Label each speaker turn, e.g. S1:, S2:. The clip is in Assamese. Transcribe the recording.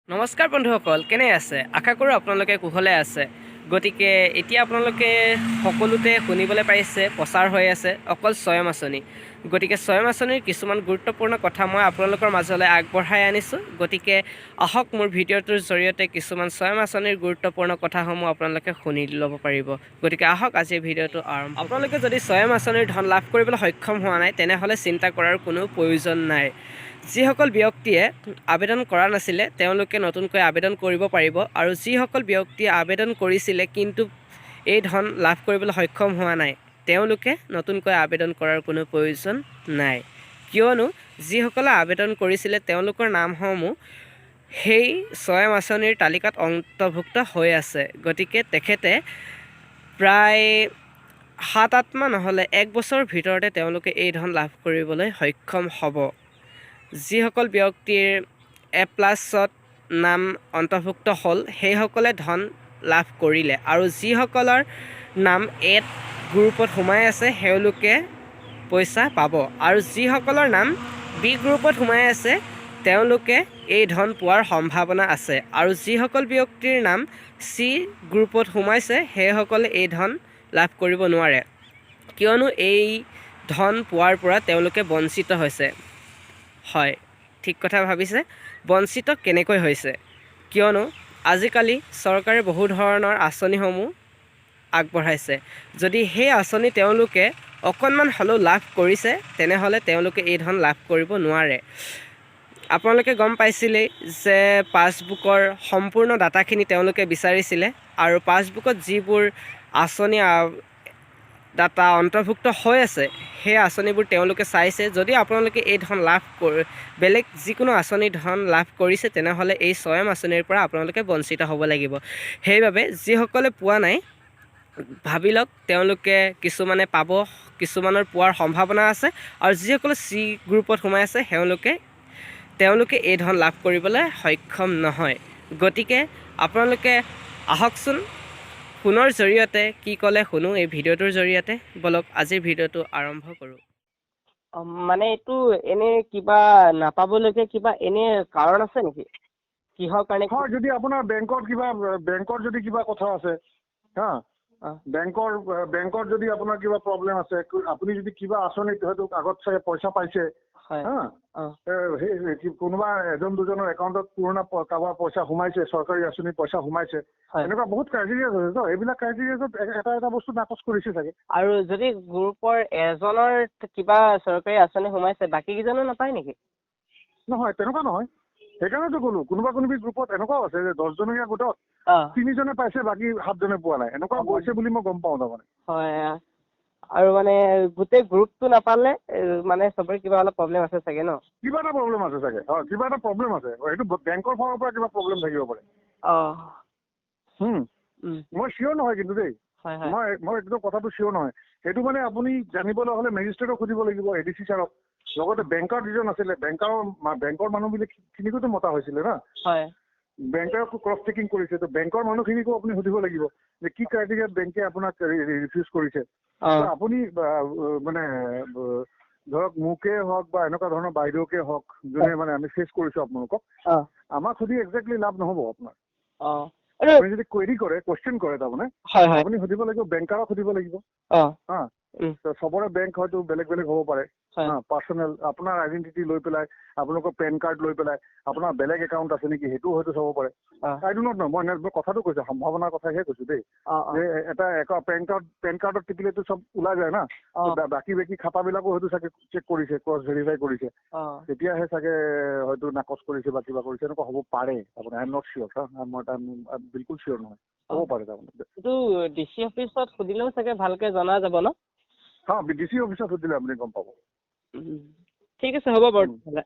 S1: নমস্কাৰ বন্ধুসকল, কেনে আছে? আশা কৰোঁ আপোনালোকে কুশলে আছে। গতিকে এতিয়া আপোনালোকে সকলোতে শুনিবলৈ পাইছে, প্ৰচাৰ হৈ আছে অকল স্বয়ং আঁচনি। গতিকে স্বয়ং আঁচনিৰ কিছুমান গুৰুত্বপূৰ্ণ কথা মই আপোনালোকৰ মাজলৈ আগবঢ়াই আনিছোঁ। গতিকে আহক, মোৰ ভিডিঅ'টোৰ জৰিয়তে কিছুমান স্বয়ং আঁচনিৰ গুৰুত্বপূৰ্ণ কথাসমূহ আপোনালোকে শুনি ল'ব পাৰিব। গতিকে আহক, আজিৰ ভিডিঅ'টো আৰম্ভ। আপোনালোকে যদি স্বয়ং আঁচনিৰ ধন লাভ কৰিবলৈ সক্ষম হোৱা নাই, তেনেহ'লে চিন্তা কৰাৰ কোনো প্ৰয়োজন নাই। যিসকল ব্যক্তিয়ে আবেদন কৰা নাছিলে, তেওঁলোকে নতুনকৈ আবেদন কৰিব পাৰিব আৰু যিসকল ব্যক্তিয়ে আবেদন কৰিছিলে কিন্তু এই ধন লাভ কৰিবলৈ সক্ষম হোৱা নাই, তেওঁলোকে নতুনকৈ আবেদন কৰাৰ কোনো প্ৰয়োজন নাই। কিয়নো যিসকলে আবেদন কৰিছিলে, তেওঁলোকৰ নামসমূহ সেই স্বয়ং আঁচনিৰ তালিকাত অন্তৰ্ভুক্ত হৈ আছে। গতিকে তেখেতে প্ৰায় 7-8 মাহ নহ'লে এক বছৰৰ ভিতৰতে তেওঁলোকে এই ধন লাভ কৰিবলৈ সক্ষম হ'ব। যিসকল ব্যক্তিৰ এ প্লাছত নাম অন্তৰ্ভুক্ত হ'ল, সেইসকলে ধন লাভ কৰিলে আৰু যিসকলৰ নাম এ গ্ৰুপত সোমাই আছে, তেওঁলোকে পইচা পাব আৰু যিসকলৰ নাম বি গ্ৰুপত সোমাই আছে, তেওঁলোকে এই ধন পোৱাৰ সম্ভাৱনা আছে আৰু যিসকল ব্যক্তিৰ নাম চি গ্ৰুপত সোমাইছে, সেইসকলে এই ধন লাভ কৰিব নোৱাৰে। কিয়নো এই ধন পোৱাৰ পৰা তেওঁলোকে বঞ্চিত হৈছে। হয়, ঠিক কথা ভাবিছে। বঞ্চিত কেনেকৈ হৈছে? কিয়নো আজিকালি চৰকাৰে বহু ধৰণৰ আঁচনিসমূহ আগবঢ়াইছে। যদি সেই আঁচনি তেওঁলোকে অকণমান হ'লেও লাভ কৰিছে, তেনেহ'লে তেওঁলোকে এই ধন লাভ কৰিব নোৱাৰে। আপোনালোকে গম পাইছিলেই যে পাছবুকৰ সম্পূৰ্ণ ডাটাখিনি তেওঁলোকে বিচাৰিছিলে আৰু পাছবুকত যিবোৰ আঁচনি ডাটা অন্তৰ্ভুক্ত হৈ আছে, সেই আঁচনিবোৰ তেওঁলোকে চাইছে। যদি আপোনালোকে এই ধন লাভ কৰি বেলেগ যিকোনো আঁচনিৰ ধন লাভ কৰিছে, তেনেহ'লে এই স্বয়ং আঁচনিৰ পৰা আপোনালোকে বঞ্চিত হ'ব লাগিব। সেইবাবে যিসকলে পোৱা নাই, ভাবি লওক, তেওঁলোকে কিছুমানে পাব, কিছুমানৰ পোৱাৰ সম্ভাৱনা আছে আৰু যিসকলে চি গ্ৰুপত সোমাই আছে, তেওঁলোকে এই ধন লাভ কৰিবলৈ সক্ষম নহয়। গতিকে আপোনালোকে আহকচোন, ফোনৰ জৰিয়তে কি ক'লে শুনো এই ভিডিঅ'টোৰ জৰিয়তে। ব'লক, আজিৰ ভিডিঅ'টো আৰম্ভ কৰোঁ। মানে এইটো এনে কিবা নাপাবলগীয়া কিবা এনে কাৰণ আছে নেকি? কিহৰ কাৰণে?
S2: হয়, যদি আপোনাৰ বেংকত যদি কিবা কথা আছে, হা, বেংকত যদি আপোনাৰ কিবা প্ৰব্লেম আছে, আপুনি যদি কিবা আঁচনিত হয়তো আগত চাগে পইচা পাইছে, হা, সেই কোনোবা এজন দুজনৰ একাউণ্টত পুৰণা কাৰোবাৰ পইচা সোমাইছে, চৰকাৰী আঁচনিৰ পইচা সোমাইছে, এনেকুৱা বহুত ক্ৰাইটেৰিয়াছ আছে। তো এইবিলাক ক্ৰাইটেৰিয়াছত এটা এটা বস্তু নাকচ কৰিছে চাগে।
S1: আৰু যদি গ্ৰুপৰ এজনৰ কিবা চৰকাৰী আঁচনি সোমাইছে, বাকী কেইজনো নাপায় নেকি?
S2: নহয়, তেনেকুৱা নহয়। সেইকাৰণেতো ক'লো, কোনোবা কোনোবি গ্ৰুপত এনেকুৱাও আছে যে 10জনীয়া গোটত তিনিজনে পাইছে, বাকী সাতজনে পোৱা নাই। এনেকুৱা গৈছে বুলি মই গম পাওঁ তাৰমানে।
S1: হয়, আৰু মানে গোটেই গ্ৰুপটো নাপালে মানে চবৰে কিবা অলপ প্ৰব্লেম আছে চাগে ন?
S2: কিবা এটা প্ৰব্লেম আছে চাগে। হয়, কিবা এটা প্ৰব্লেম আছে। সেইটো বেংকৰ ফালৰ পৰা কিবা প্ৰব্লেম থাকিব পাৰে। মই চিয়'ৰ নহয় কিন্তু দেই।
S1: হয় হয়
S2: মই একদম কথাটো চিয়'ৰ নহয়। সেইটো মানে আপুনি জানিবলৈ হ'লে মেজিষ্ট্ৰেটক সুধিব লাগিব, এ ডি চি ছাৰক, লগতে বেংকাৰ যিজন আছিলে, বেংকৰ মানুহবিলাকখিনিকোতো মতা হৈছিলে না?
S1: হয়।
S2: বেংকাৰকো ক্ৰছ চেকিং কৰিছে। তো বেংকৰ মানুহখিনিকো আপুনি সুধিব লাগিব যে কি ক্ৰাইটেৰিয়াত বেংকে আপোনাক ৰিফিউজ কৰিছে। তো আপুনি মানে ধৰক মোকে হওক বা এনেকুৱা ধৰণৰ বাইদেউকে হওক, যোনে মানে আমি ফেচ কৰিছো আপোনালোকক, আমাক সুধি একজেক্টলি লাভ নহ'ব আপোনাৰ।
S1: আৰু
S2: আপুনি যদি কুৱেৰি কৰে, কুৱেশ্যন কৰে তাৰমানে,
S1: হয় হয়
S2: আপুনি সুধিব লাগিব, বেংকাৰক সুধিব লাগিব। হা, তো চবৰে বেংক হয়তো বেলেগ বেলেগ হ'ব পাৰে। হা, পাৰ্চনেল আপোনাৰ আইডেণ্টিটি লৈ পেলাই, আপোনালোকৰ পেন কাৰ্ড লৈ পেলাই আপোনাৰ বেলেগ একাউণ্ট আছে নেকি, সেইটোও হয়তো চাব পাৰে। I do not know. মই কথাটো কৈছো, সম্ভাৱনাৰ কথাহে কৈছো দেই, যে এটা পেন কাৰ্ডত টিপিলেতো চব ওলাই যায় না। তো বাকী বাকী খাতাবিলাকো হয়তো চাগে চেক কৰিছে, ক্ৰছ ভেৰিফাই কৰিছে, তেতিয়াহে চাগে হয়তো নাকচ কৰিছে বা কিবা কৰিছে। এনেকুৱা হ'ব পাৰে। আপোনাৰ I am not sure. মই বিলকুল চিয়'ৰ নহয়। হ'ব পাৰে তাৰমানে।
S1: এইটো ডি চি অফিচত সুধিলেও চাগে ভালকে জনা যাব ন?
S2: হা, ডি চি অফিচত সুধিলে আপুনি গম পাব।
S1: ঠিক আছে, হ'ব বাৰু তেতিয়াহ'লে।